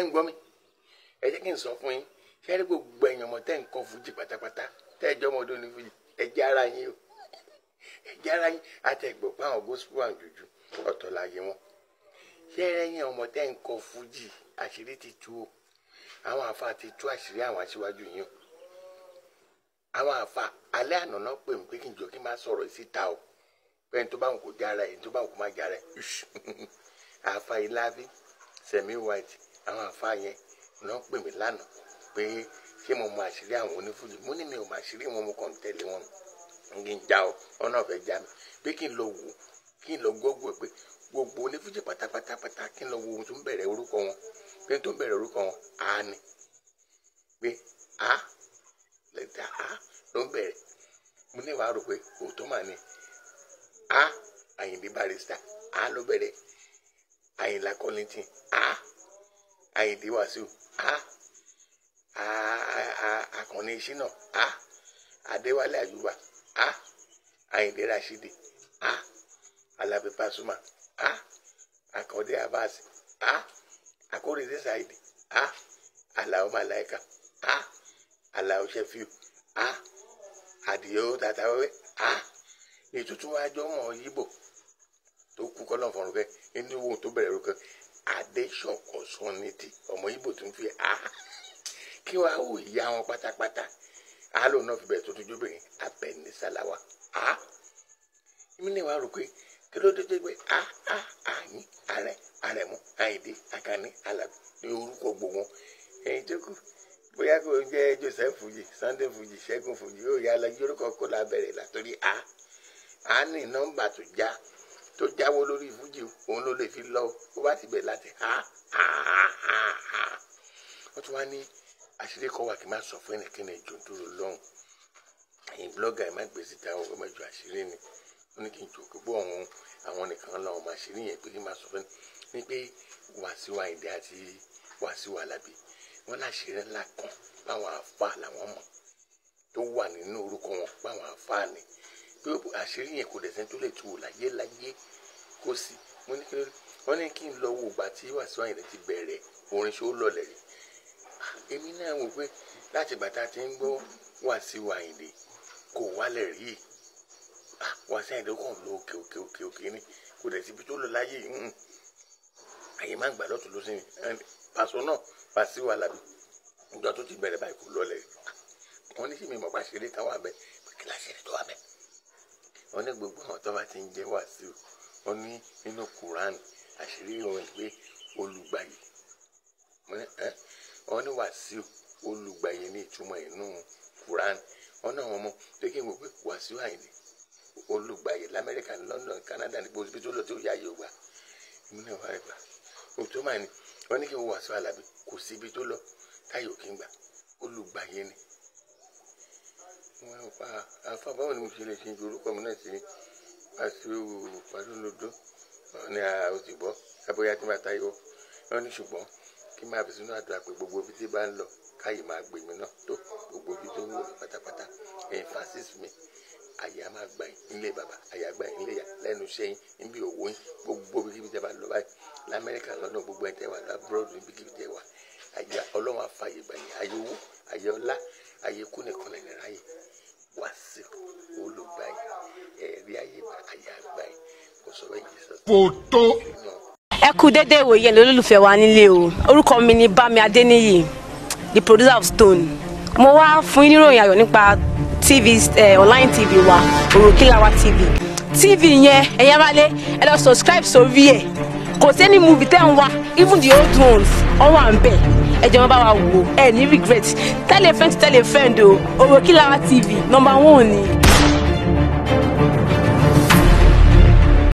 Ṣé ń gbọ́ mi? Ẹ jẹ́ kí n sọ fún yín. Ṣé rí gbogbo ẹ̀yàn ọmọ tẹ́ ń kọ́ fújì pátápátá, tẹ́ ẹ jọ́ ọmọ ọdún ní fújì, ẹ jẹ́ ara yín o. Ẹ jẹ́ ara yín. Àti ẹ̀gbọ́n pé àwọn gospel and juju ọ̀tọ̀ láyé wọn. Ṣé ẹ̀yin ọmọ tẹ́ ń kọ́ fújì, àṣírí ti tú o. Àwọn àfa ti tú àṣírí àwọn aṣíwájú yín o. Àwọn àfa alẹ́ àná náà pè mí pé kí n jọ kí n má sọ̀rọ̀ síta o. Pé ẹni tó bá ń kó jára ẹ̀, ẹni tó bá ń kó má jára ẹ̀. Àfa Ilábí, Sẹ̀mí White, àwọn àfa yẹn náà pè mí lánàá pé ṣé mo mọ àṣírí àwọn onífújì. Mo ní mi ò mọ àṣírí wọn, mo kàn ń tẹ̀lé wọn. Kí n já o, wọn náà fẹ́ já mi. Pé kí n lọ wò, kí n lọ gọ́gùn ẹ̀ pé gbogbo onífújì pátápátápátá kí n lọ wo ohun tó ń bẹ̀rẹ̀ orúkọ wọn. Pé tó ń bẹ̀rẹ̀ orúkọ wọn, A ni. Pé A, lẹ́tà A ló ń bẹ̀rẹ̀. Mo ní wàá rò pé òótọ́ mà ní. A, Àyìndé Barrister, A ló bẹ̀rẹ̀. Àyìnlá Kollington, A. Àyìndé Wàsíù, A. Àkànní Ṣínà, A. Adéwálé Àyùbá, A. Àyìndé Rashidi, A. Alábí Pasuma, A. Akande Abbas, A. Akóredé Saidi, A. Alao Malaika, A. Alao Shefiu, A. Àdìó Tàtàwẹ́wẹ́, A. Ètùtù wájọ́ mọ̀ Yíbò tó kú kọ́ lọ́n fọ̀rùn kẹ́ nínú owó tó bẹ̀rẹ̀ rúkẹ́ Adéṣọ̀kọ̀ Sọ́nìtì ọmọ Yíbò tó ń fi A. Kí wàá wò ìyá wọn pátápátá. A lòun náà fi bẹ̀rẹ̀ tó tójú obìnrin Abẹ́ní Sálàwà, A. Èmi ní wàá rò pé kí ló dé pé A A A yín Ààrẹ Àrẹ̀mú Àyìndé Àkànní Àlàbí ní orúkọ gbogbo wọn. Ẹ̀yin tó kù bóyá kò ń jẹ́ Joseph Fuji, Sunday Fuji, Ṣẹ́gun Fuji yóò yá lọ́jọ́ orúkọ kó la bẹ̀rẹ̀ látòrí A. A ní nọ́mbà tó já tó jáwọ́ lórí fújì òun ló lè fi lọ ó bá ti bẹ̀rẹ̀ láti A A A A. Wọ́n tún wá ní àṣírí kan wà kí n má sọ fún ẹnikẹ́ni ìjọ tó lọ lọ́hùn. Ẹ̀yin blogger ẹ̀ má gbé síta o, ẹ má ju àṣírí ni. Wọ́n ní kí n jòkó bọ́ ọ̀hún àwọn nìkan lọ́wọ́ máa ṣírí yẹn pé kí n má sọ fún ní pé Wàsíù Àyìndé àti Wàsíù Àlàbí wọ́n láṣìírí ńlá kan báwọn àfa làwọn mọ̀ tó wà nínú orúkọ wọn báwọn àfa ni. Pé àṣírí yẹn kò dẹ̀ sẹ́ni tó lè tu wò láyé láyé kó sí. Mo ní kí ló dé? Wọ́n ní kí n lọ wo ìgbà tí Wàsíù Àyìndé ti bẹ̀rẹ̀ orin ṣó lọlẹ̀ rí. Èmi náà wò pé láti ìgbà tá a ti ń gbọ́ Wàsíù Àyìndé kò wálẹ̀ rí. Wàsíù Àyìndé kàn lọ òkè òkè òkè òkè ni kò dẹ̀ síbi tó lọ láyé. Àyè máa ń gbà lọ́tún lọ́sìn ni. Pàṣọ náà Wàsíù Àlàbí ìgbà tó ti bẹ̀rẹ̀ báyìí kò lọlẹ̀ rí. Wọ́n ní kí mi mọ̀ bá ṣeré táwọn abẹ pé kí láṣẹ̀rí tó wà bẹ́ẹ̀. Wọ́n ní gbogbo àwọn tó bá ti ń jẹ́ Wàsíù wọ́n ní nínú Quran àṣírí wọn pé olùgbàyè. Wọ́n ní Wàsíù olùgbàyè ní ìtumọ̀ inú Quran. Wọ́n náà wọ́n mọ̀ pé kí n wò pé Wàsíù Àyìndé olùgbàyè l'Amẹ́ríkà ní London, Canada ní gbogbo ibi tó lọ tó yá Yorùbá. Èmi náà wà gbà. Òtún mà ní wọ́n ní kí n wo Wàsíù Àlàbí kò sí ibi tó lọ táyò kí n gbà olùgbàyè ni. Wọ́n pa àfa báwo ni mo ṣe lè ṣe ju orúkọ mi náà sí Wàsíù Pàdúlódó. Wọ́n ní a ò ti gbọ́ abóyá tí máa tayọ. Wọ́n ní ṣùgbọ́n kí máa fi sínú àdúrà pé gbogbo ibi tí bá ń lọ káyè máa gbè mí náà tó gbogbo ibi tó ń wò mí pátápátá. Ẹ̀yin Francis mi àyè á máa gbà yín nílé bàbá, àyè á gbà yín nílé ìyá, lẹ́nu iṣẹ́ yín, níbi òwò yín, gbogbo ibi kíbi tẹ́ bá lọ báyìí l'Amẹ́ríkà, London, gbogbo ẹ̀ tẹ́ wà lábúròdù níbi kíbi tẹ́ wà. Àyè Ọlọ́run á fàyè gbà yín, àyè owó, àyè ọlá, àyè kú nìkan lẹ́nu ráyè. Wàsíù olùgbàyè, ẹ̀rí ayé gbà, àyè àgbà yín. Kò sọ bẹ́ẹ̀ Jesus. Photo. Ẹ kú dédé ìwòye lólùfẹ́ wa nílé o. Orúkọ mi ni Bámi Adéníyì, the producer of Stone. Mo wá fún yín níròyìn ayọ̀ nípa TV, online TV wa, Òròkìlàwà TV. TV yẹn, ẹ̀yin aráalé, ẹ lọ subscribe sórí ẹ̀. Kò sí any movie tẹ́ ń wá, even the old ones, ó wà ń bẹ̀. Ẹ jọ̀ọ́ bá wa wò ó, ẹ ní regret. Tell a friend to tell a friend o. Òròkìlàwà TV, number 1 ni.